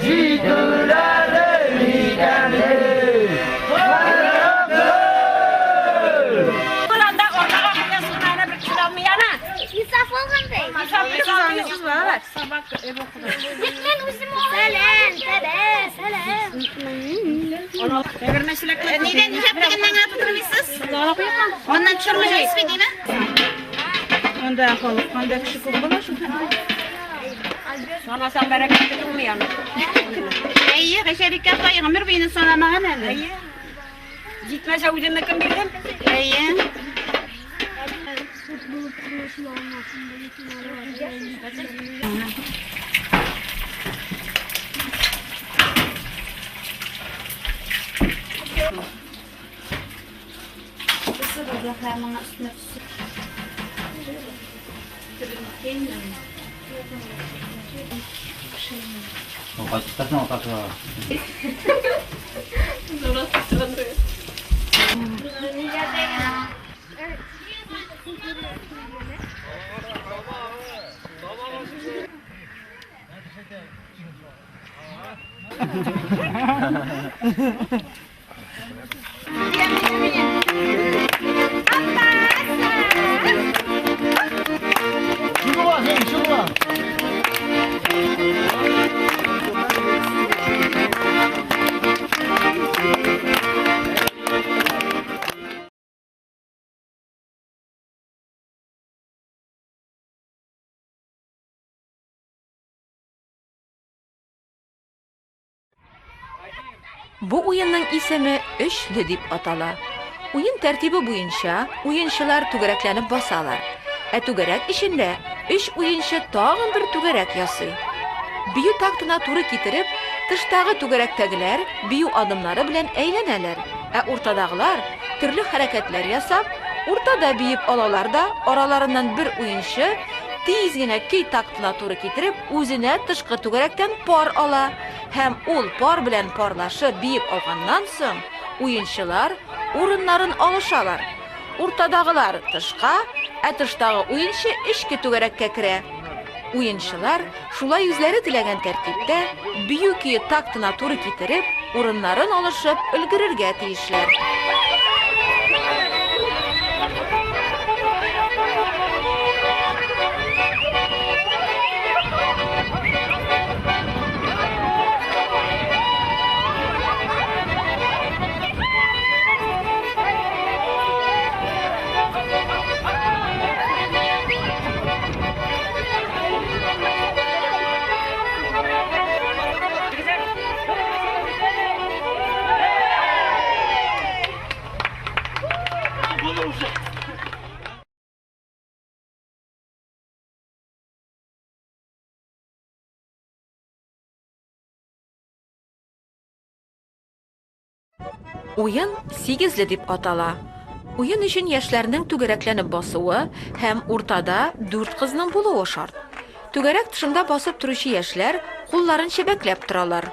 Җитүләре микәнни? Анда ортага куясың, ана бер кеше алмый ана. Инсаф алгандай. Собака, Мин үзем Сәлам, тәбә, сәлам. Нидән нишләп дигәннән генә тутырмыйсыз? Аннан төшермәгез бит, димә? Анда халык, анда кеше күп була шул. Санасаң бәрәкәтле булмый аны. Әйе, Гайшәбикә апа гомер буена санамаган әле. Әйе. Җитмәсә үземнекен бирдем. Әйе. Бу уенның исеме Өчле дип атала. Уен тәртибе буенча уенчылар түгәрәкләнеп басалар. Ә түгәрәк эчендә өч уенчы тагын бер түгәрәк ясый. Бию тактына туры китереп, тыштагы түгәрәктәгеләр бию адымнары белән әйләнәләр, ә уртадагылар төрле хәрәкәтләр ясап, уртада биеп алалар да, араларыннан бер уенчы тиз генә көй тактына туры китереп, үзенә тышкы түгәрәктән пар ала һәм ул пар белән парлашып биеп алганнан соң, уенчылар урыннарын алышалар. Уртадагылар тышка, ә тыштагы уенчы эчке түгәрәккә керә. Уенчылар шулай үзләре теләгән тәртиптә, бию көе тактына туры китереп, урыннарын алышып өлгерергә тиешләр. Уен сигезле дип атала. Уен өчен яшьләрнең түгәрәкләнеп басуы һәм уртада дүрт кызның булуы шарт. Түгәрәк тышында басып торучы яшьләр кулларын чәбәкләп торалар.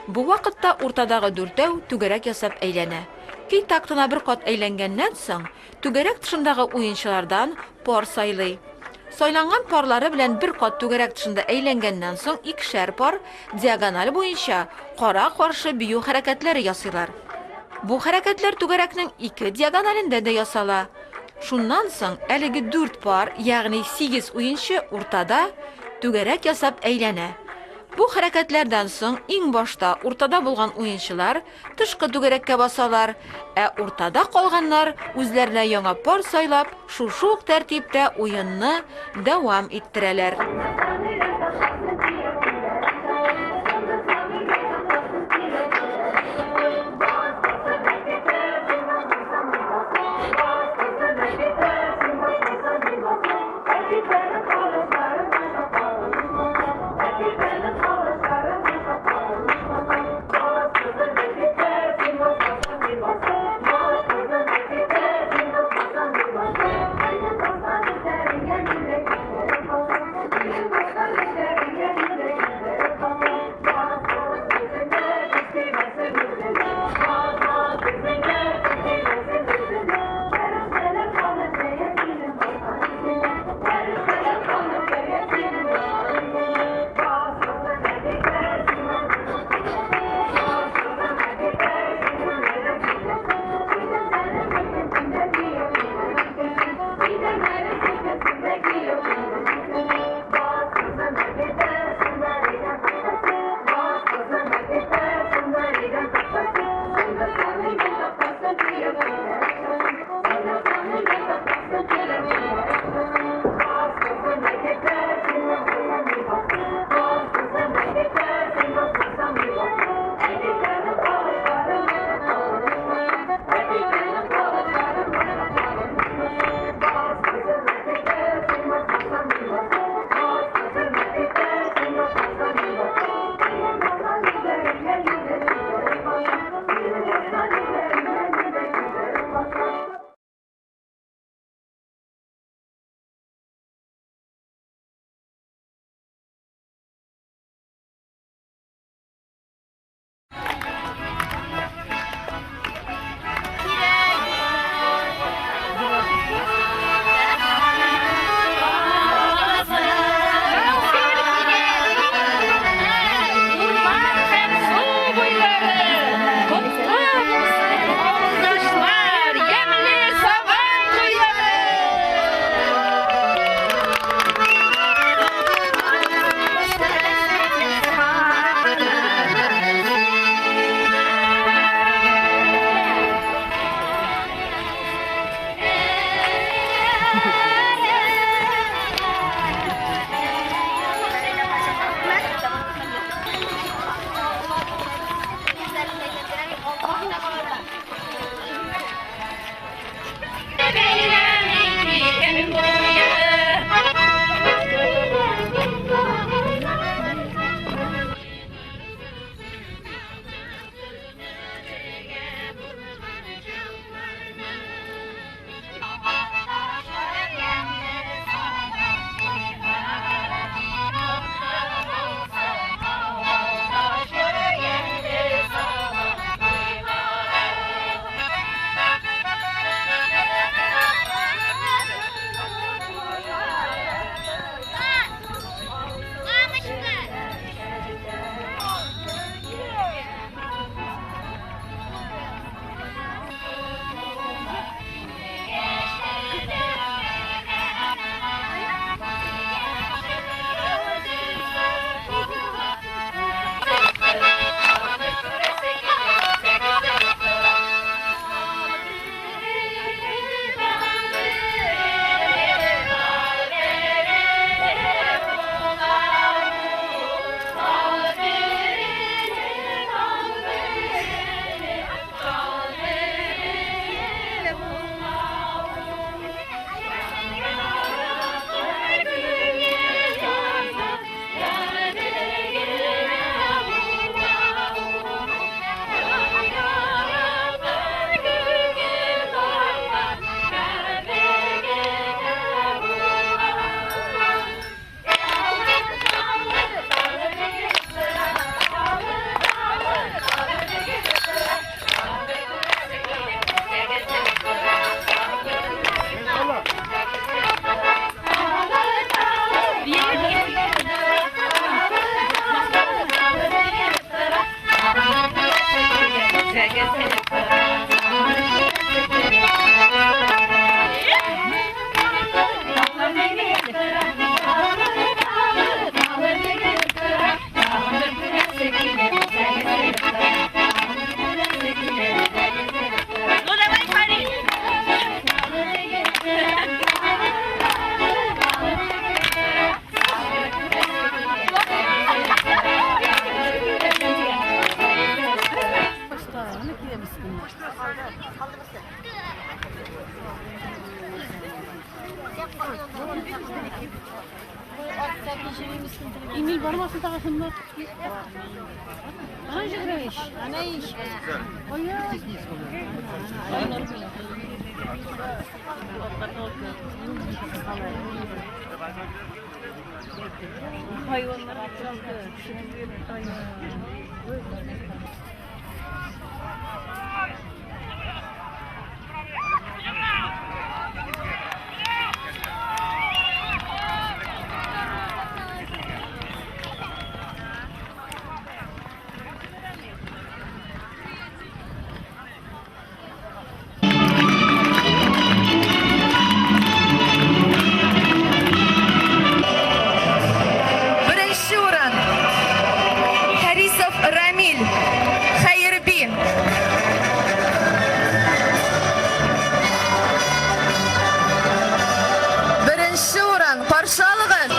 Бу вакытта уртадагы дүртәү түгәрәк ясап әйләнә. Көй тактына бер кат әйләнгәннән соң, түгәрәк тышындагы уенчылардан пар сайлый. Сайланган парлары белән бер кат түгәрәк тышында әйләнгәннән соң икешәр пар диагональ буенча кара-каршы бию хәрәкәтләре ясыйлар. Бу хәрәкәтләр түгәрәкнең ике диагоналендә дә ясала. Шуннан соң әлеге дүрт пар, ягъни сигез уенчы уртада түгәрәк ясап әйләнә. Бу хәрәкәтләрдән соң иң башта уртада булган уенчылар тышкы түгәрәккә басалар, ә уртада калганнар үзләренә яңа пар сайлап, шушы ук тәртиптә уенны дәвам иттерәләр. Эмиль бармасын тагы шунда. Ана җигрә ич. Ана ич. Ой-ой. Хайваннар Беренче урын Харисов Рамиль, Хәерби. Беренче урын каршы алыгыз.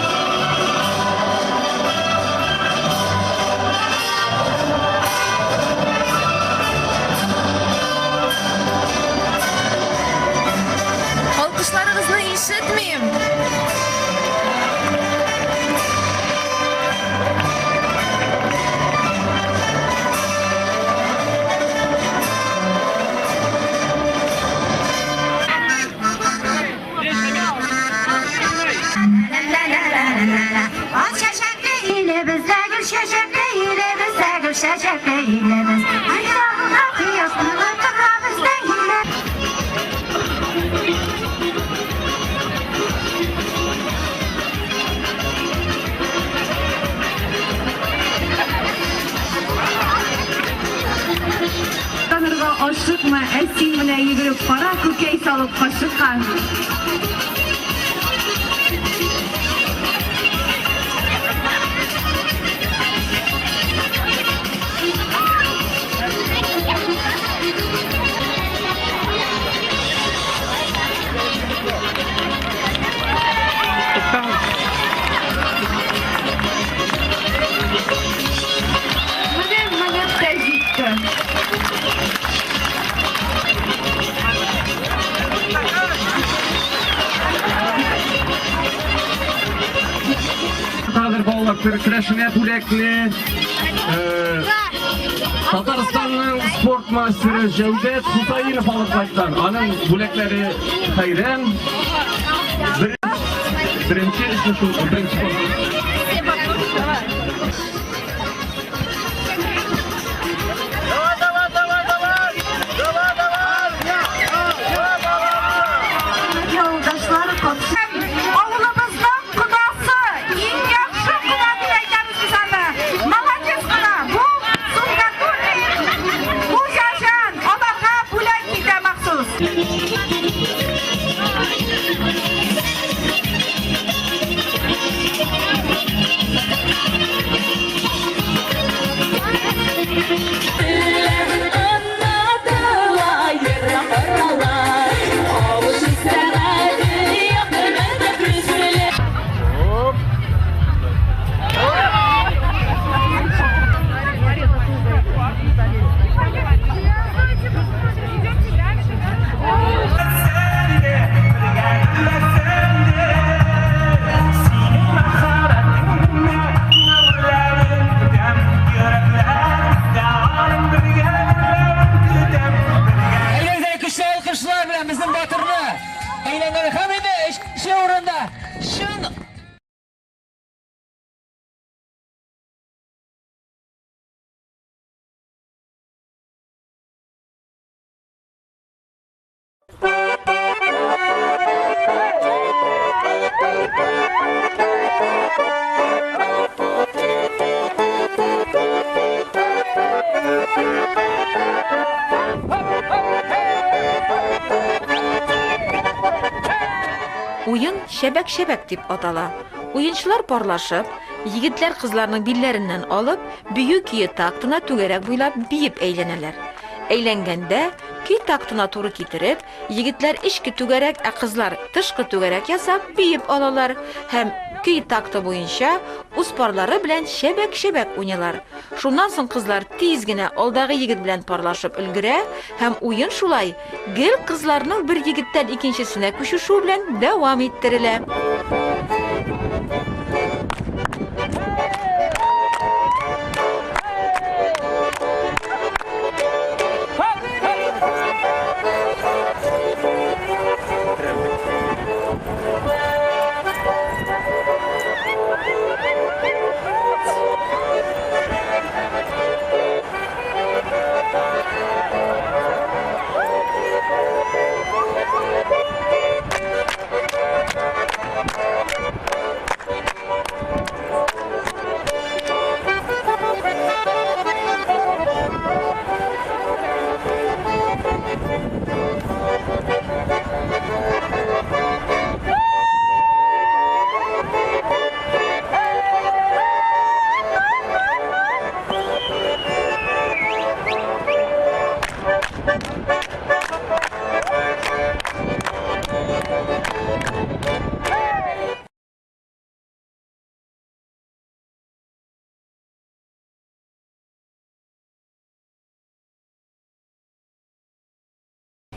Алкышларыгызны ишетмим. Al çeçekli ilimiz, gül çeçekli ilimiz, gül çeçekli ilimiz. Dünyada kıyasını tıra bizde ile. Танырга ашыкма, ә син менә йөгереп кара күкәй салып кашыкка. Менә менеп тә җитте. Хәзер балалар көрәшенә бүләкне э, Татарстанның спорт мастеры Җәүдәт Хусаинов алып кайткан. Аның бүләкләре хәйран. Беренче, өченче, беренче Юлдашлар Авылыбызның кодасы, иң яхшы кода дип әйтәбез без аны. Молодец кода. Бу Сунгатуллин, бу Яжан, аларга бүләк китә махсус. Әйдәгез, көчле алкышлар белән безнең батырны әйләндерә һәм инде өченче урында чын Уен чәбәк-чәбәк дип атала. Уенчылар парлашып, егетләр кызларның билләреннән алып, бию көе тактына түгәрәк буйлап биеп әйләнәләр. Әйләнгәндә, көй тактына туры китереп, егетләр эчке түгәрәк, ә кызлар тышкы түгәрәк ясап биеп алалар һәм көй такты буенча үз парлары белән чәбәк-чәбәк уйныйлар. Шуннан соң кызлар тиз генә алдагы егет белән парлашып өлгерә һәм уен шулай гел кызларның бер егеттән икенчесенә күчешүе белән дәвам иттерелә.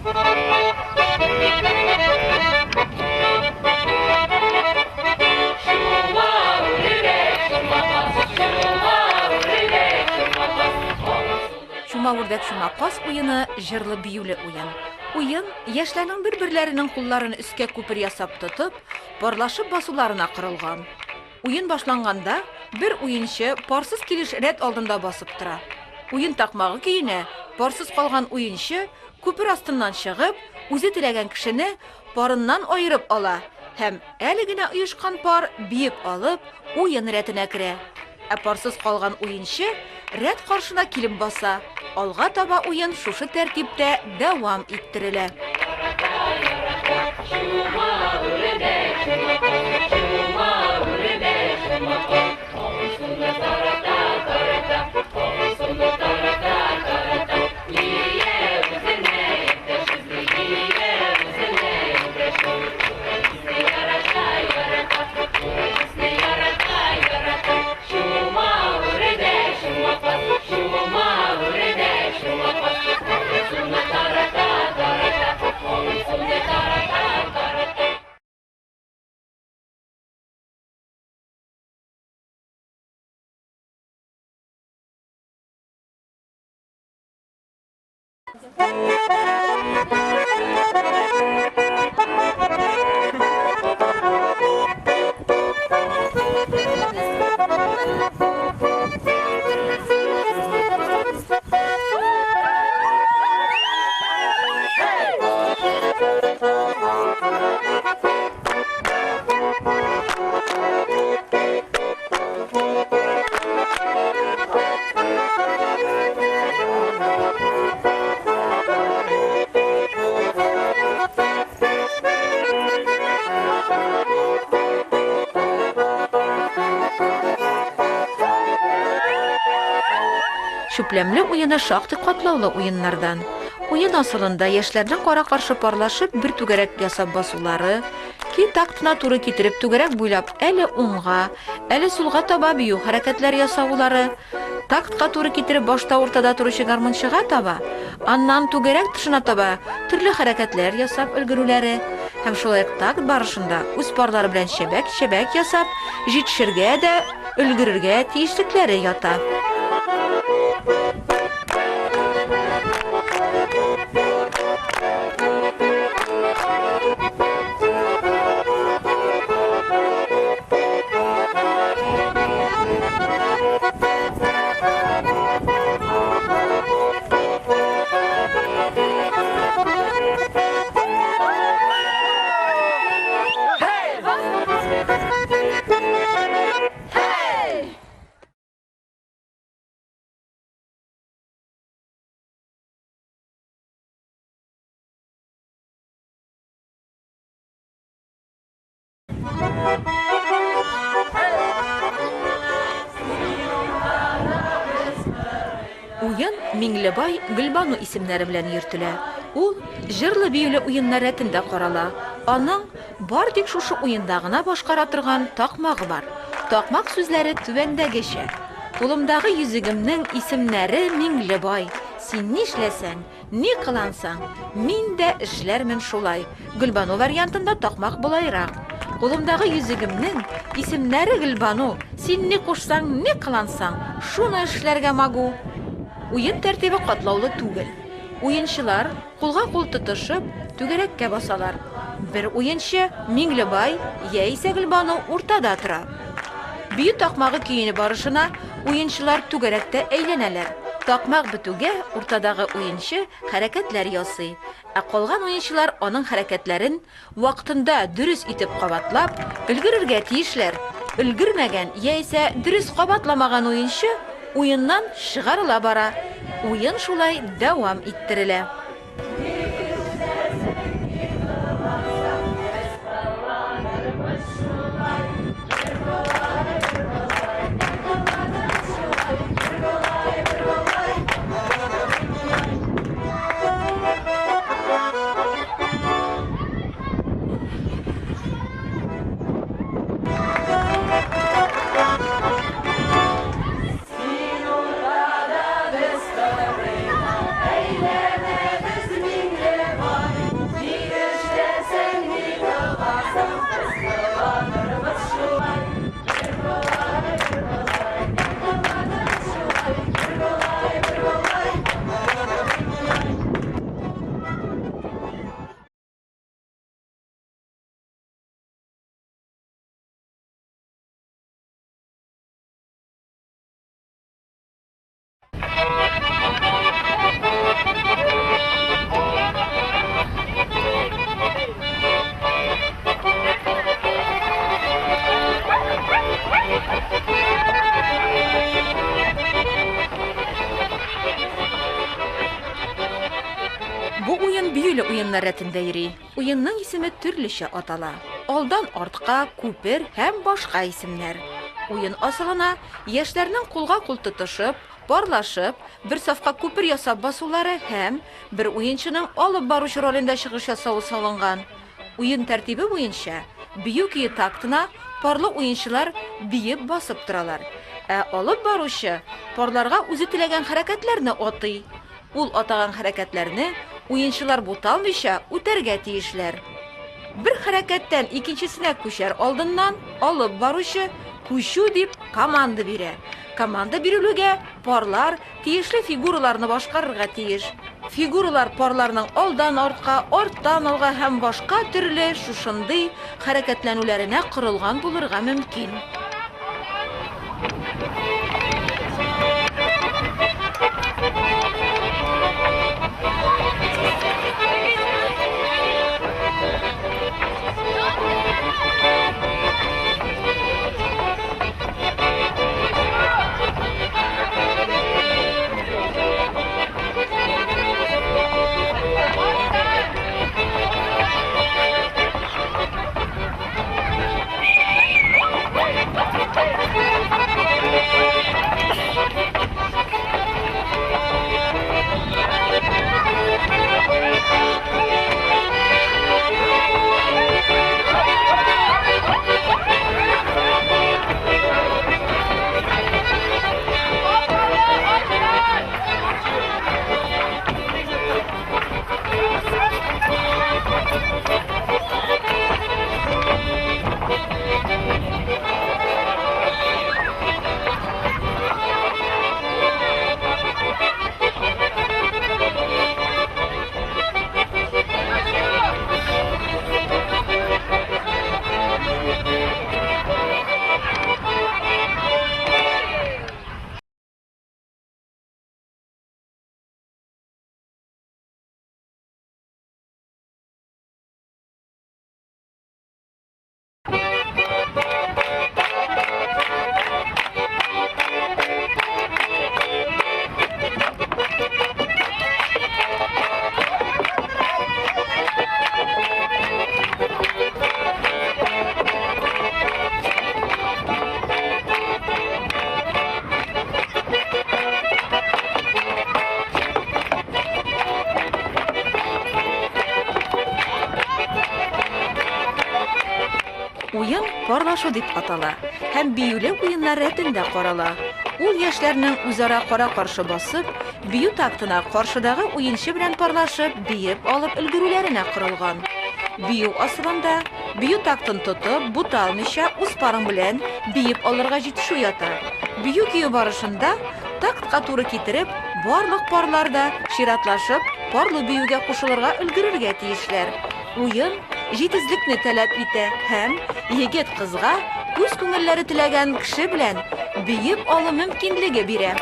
Чума үрдәк, чума каз уены җырлы-биюле уен. Уен яшьләрнең бер-берләренең кулларын өскә күпер ясап тотып, парлашып басуларына корылган. Уен башланганда, бер уенчы парсыз килеш рәт алдында басып тора. Уен такмагы көенә парсыз калган уенчы күпер астыннан чыгып, үзе теләгән кешене парыннан аерып ала һәм әле генә оешкан пар биеп алып, уен рәтенә керә. Ә парсыз калган уенчы рәт каршына килеп баса. Алга таба уен шушы тәртиптә дәвам иттерелә. Чүпләмле уены шактый катлаулы уеннардан. Уен асылында яшьләрнең кара-каршы парлашып бер түгәрәк ясап басулары, ки тактына туры китереп түгәрәк буйлап әле уңга, әле сулга таба бию хәрәкәтләре ясаулары, тактка туры китереп башта уртада торучы гармунчыга таба, аннан түгәрәк тышына таба төрле хәрәкәтләр ясап өлгерүләре һәм шулай ук такт барышында үз парлары белән чәбәк-чәбәк ясап җитешергә дә өлгерергә тиешлекләре ята. Уен Миңлебай, Гөлбану исемнәре белән йөртелә. Ул җырлы-биюле уеннар рәтендә карала. Аның бар тик шушы уенда гына башкара торган такмагы бар. Такмак сүзләре түбәндәгечә. Кулымдагы йөзегемнең исемнәре Миңлебай. Син нишләсәң, Ни кылансаң, мин дә эшләрмен шулай. Гөлбану вариантында такмак болайрак. Кулымдагы йөзегемнең исемнәре Гөлбану, син ни кушсаң, ни кылансаң, шуны эшләргә могу. Уен тәртибе катлаулы түгел. Уенчылар, кулга-кул тотышып, түгәрәккә басалар. Бер уенчы, Миңлебай яисә Гөлбану уртада тора. Бию такмагы көене барышына уенчылар түгәрәктә әйләнәләр. Такмак бетүгә уртадагы уенчы хәрәкәтләр ясый, ә калган уенчылар аның хәрәкәтләрен вакытында дөрес итеп кабатлап, өлгерергә тиешләр. Өлгермәгән яисә дөрес кабатламаган уенчы уеннан чыгарыла бара. Уен шулай дәвам иттерелә. уеннар рәтендә йөри. Уенның исеме төрлечә атала. Алдан артка, күпер һәм башка исемнәр. Уен асылына яшьләрнең кулга-кул тотышып, парлашып, бер сафка күпер ясап басулары һәм бер уенчының алып баручы ролендә чыгыш ясавы салынган. Уен тәртибе буенча, бию көе тактына парлы уенчылар биеп басып торалар. Ә алып баручы парларга үзе теләгән хәрәкәтләрне атый. Ул атаган хәрәкәтләрне уенчылар буталмыйча үтәргә тиешләр. Бер хәрәкәттән икенчесенә күчәр алдыннан алып баручы күчү дип команда бирә. Команда бирелүгә парлар тиешле фигураларны башкарырга тиеш. Фигуралар парларның алдан артка, арттан алга һәм башка төрле шушындый хәрәкәтләнүләренә корылган булырга мөмкин. Уен парлашу дип атала һәм биюле уеннар рәтендә карала. Ул яшьләрнең үзара кара-каршы басып, бию тактына каршыдагы уенчы белән парлашып, биеп алып өлгерүләренә корылган. Бию асылында, бию тактын тотып, буталмыйча, үз парың белән биеп алырга җитешү ята. Бию көе барышында тактка туры китереп, барлык парлар да чиратлашып, парлы биюгә кушылырга өлгерергә тиешләр. Уен җитезлекне таләп итә һәм егет кызга үз күңелләре теләгән кеше белән биеп алу мөмкинлеге бирә.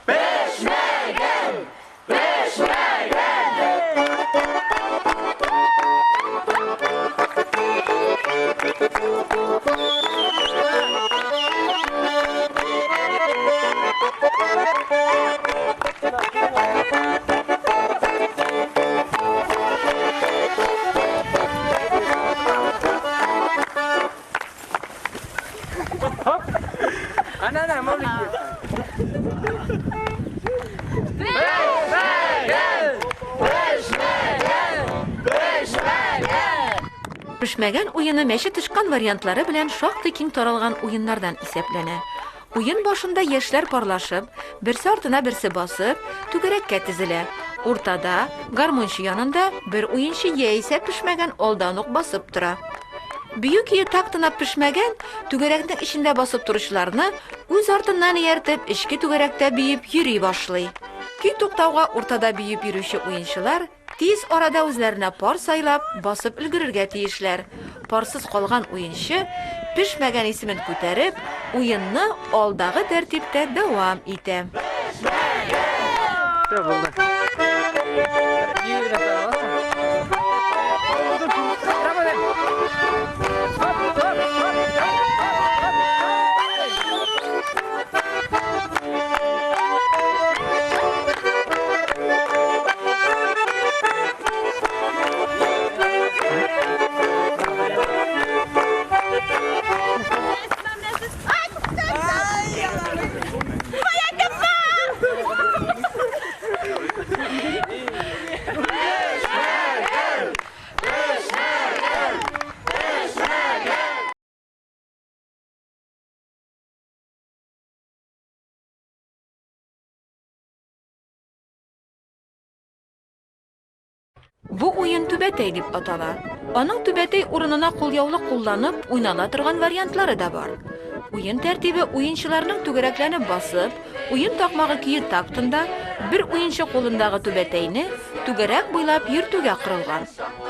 Пешмәгән! Пешмәгән! Пешмәгән уены мәче тычкан вариантлары белән шактый киң таралган уеннардан исәпләнә. Уен башында яшьләр парлашып, берсе артына берсе басып, түгәрәккә тезелә. Уртада, гармунчы янында бер уенчы яисә пешмәгән алдан ук басып тора. Бию көе тактына пешмәгән, түгәрәкнең эчендә басып торучыларны үз артыннан ияртеп, эчке түгәрәктә биеп йөри башлый. Көй туктауга уртада биеп йөрүче уенчылар тиз арада үзләренә пар сайлап, басып өлгерергә тиешләр. Парсыз калган уенчы, пешмәгән исемен күтәреп, уенны алдагы тәртиптә дәвам итә. Бу уен түбәтәй дип атала. Аның түбәтәй урынына кулъяулык кулланып уйнала торган вариантлары да бар. Уен тәртибе уенчыларның түгәрәкләнеп басып, уен такмагы көе тактында бер уенчы кулындагы түбәтәйне түгәрәк буйлап йөртүгә корылган.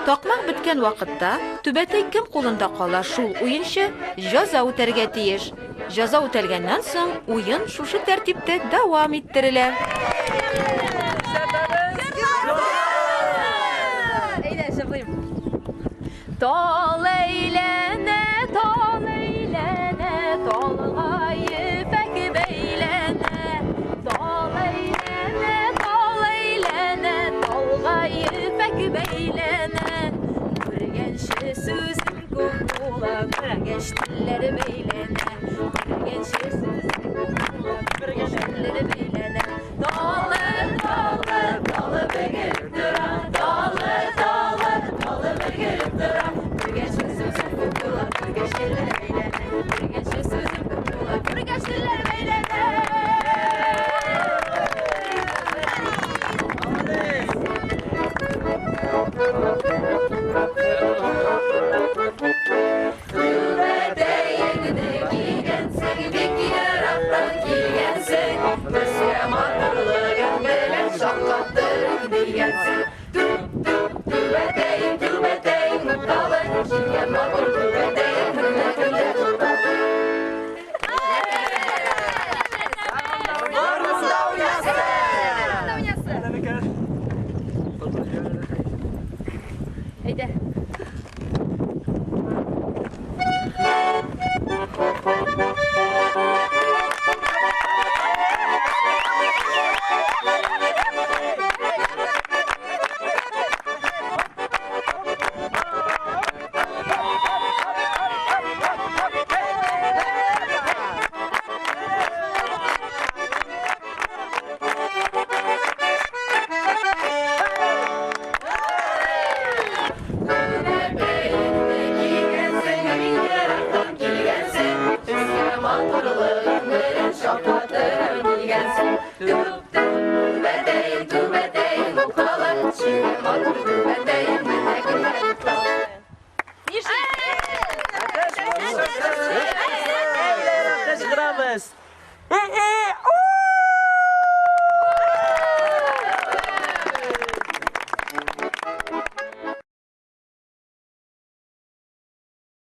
Такмак беткән вакытта түбәтәй кем кулында кала, шул уенчы җәза үтәргә тиеш. Җәза үтәлгәннән соң уен шушы тәртиптә дәвам иттерелә. Әйдә, җырлыйм. Тал әйләнә, тал әйләнә, талга ефәк бәйләнә. Тал әйләнә, тал әйләнә, талга ефәк бәйләнә. Күргәнче сүзем күп була, күргәч телләр бәйләнә. Күргәнче сүзем күп була, күргәч телләр бәйләнә. Талы, талы, талы бөгелеп тора, талы, талы, талы бөгелеп тора. Күргәнче сүзем күп була, күргәч телләр бәйләнә. Күргәнче сүзем күп була, күргәч телләр бәйләнә. Түбәтәеңне кигәнсең, бик ерактан килгәнсең, Төскә матурлыгың белән шаккаттырып дигәнсең. Түп-түп, түбәтәең, түбәтәең нокталы, Килгән матур түбәтәең менә кемдә тукталды. Гармунда уйнасын! Әйдә. Кигәнсең, бик ерактан килгәнсең, Төскә матурлыгың белән шаккатырып килгәнсең. Түп-түп, түбәтәең, түбәтәең нокталы, Чигә матур түбәтәең менә кемгә тукталды. Кычкырабыз. Э-э,